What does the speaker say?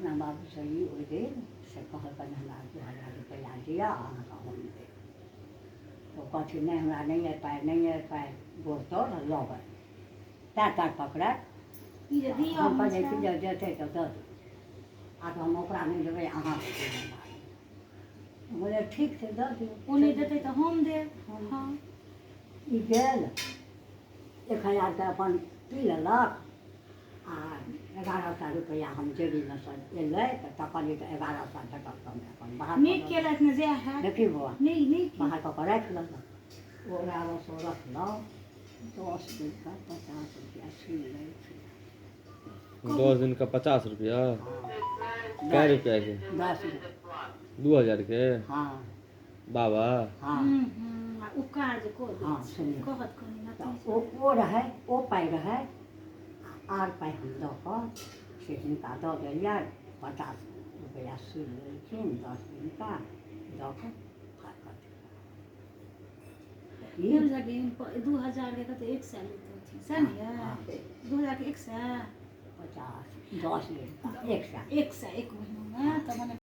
अपना बाबूसँ ई ओहि दिन से कहलकनि हमरा 2000 रुपैआ दिअ, अहाँके हम देब। तऽ ओ कहथिन नहि, हमरा नहि अइ पाइ, नहि अइ पाइ। गोड़ तोड़ लगल, पैर तार पकड़त। ई जे दिअ। हम कहलियै कि जे देतै तऽ दऽ दियौ, आ तऽ हम ओकरा नहि देबै, अहाँके देबै। बोले ठीक छै, दऽ दियौ। ओ नहि देतै तऽ हम देब। हँ। ई गेल, 1000के अपन पी लेलक आ 1100 रुपैआ हम जेबीमे सँ एलै तऽ तकलियै तऽ 1100 भेटल, तऽ हम अपन बाहर नीक केलथि ने जे हैत। देखी बौआ। नीक नीक। बाहर कऽ कऽ राखि लेलक। ओ 1100 रखलहुँ, 10 दिनका 50 रुपैआ सुनि लेलखिन। 10 दिनका 50 रुपैआ? हँ। कै रुपैआ के? 10 दिन। 2000 के? हँ। बाबा। हँ। हूँ हूँ आ उपकार जे कऽ दै हँ। छै। सुनियौ। कहत कनी तऽ नती। ओ रहै, ओ पाइ रहै, आर पाइ हम दऽ कऽ से हिनका दऽ देलियै। 50 रुपैआ सुनि लेलखिन 10 दिनका, दऽ कऽ फाड़ ई 2000 के कते 100 लेतथिन, सएह ने यऽ? हँ। 2000 के 100। 50, 10 दिनका 100। 100 एक महीनामे तऽ मने।